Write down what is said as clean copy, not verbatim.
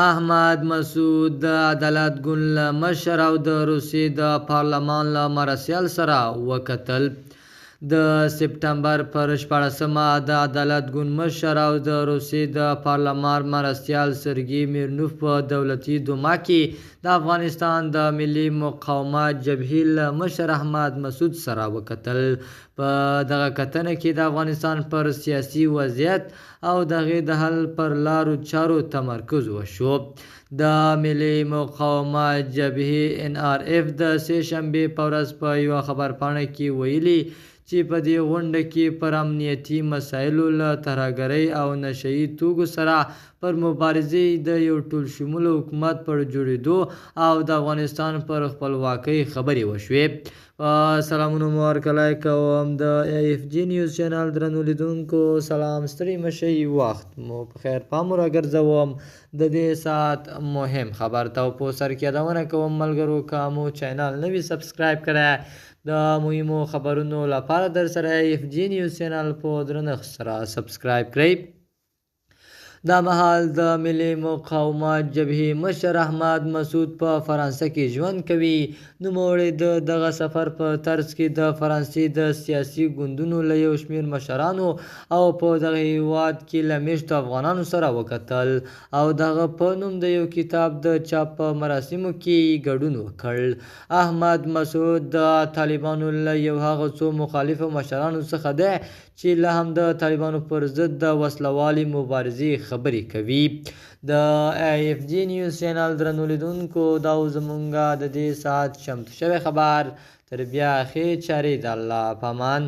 احمد مسعود د عدالت ګوند له مشر او د روسیې د پارلمان له مرستیال سره وکتل. د سپټمبر پر 16مه د عدالت ګوند مشر او د روسیې د پارلمان مرستیال سرګي میرنوف په دولتي دوما کې د افغانستان د ملي مقاومت جبهې له مشر احمد مسعود سره وکتل. په دغه کتنه کې د افغانستان پر سیاسي وضعیت او د هغې د حل پر لارو چارو تمرکز وشو. د ملي مقاومت جبهې ان آر اف د سې شنبې په ورځ په یوه خبرپاڼه کې ویلي چې په دې غونډه کې پر امنیتي مسایلو، له ترهګرۍ او نشه یي توکو سره پر مبارزې، د یو ټولشموله حکومت پر جوړېدو او د افغانستان پر خپلواکۍ خبرې وشوې. سلامونو مو هرکلی کوم د اف جی نیوز چینل درنو لیدونکو. سلام، ستړي مشئ، وخت مو په خیر. پام راګرځوم د دې ساعت مهم خبر ته، په سر کې یادونه کوم ملګرو، که مو چینل نه وي سبسکرایب کړی، د مهمو خبرونو لپاره در سره اف جی نیوز چینل په درنښت سره سبسکرایب کړئ. دا مهال د ملي مقاومت جبهې مشر احمد مسعود په فرانسه کې ژوند کوي. نوموړی د دغه سفر په ترڅ کې د فرانسې د سیاسي ګوندونو له یو شمېر مشرانو او په دغه هیواد کې له مېشتو افغانانو سره وکتل او د هغه په نوم د یو کتاب د چاپ په مراسمو کې ګډون وکړ. احمد مسعود د طالبانو له یو هغه څو مخالفو مشرانو څخه دی چې لا هم د طالبانو پر ضد د وسلهوالې مبارزې خبرې کوي. د اف جی نیوز چینل درنو لیدونکو، دا و زمونږ د دې ساعت چمتو شوی خبر. تر بیا ښې چارې، د الله پامان.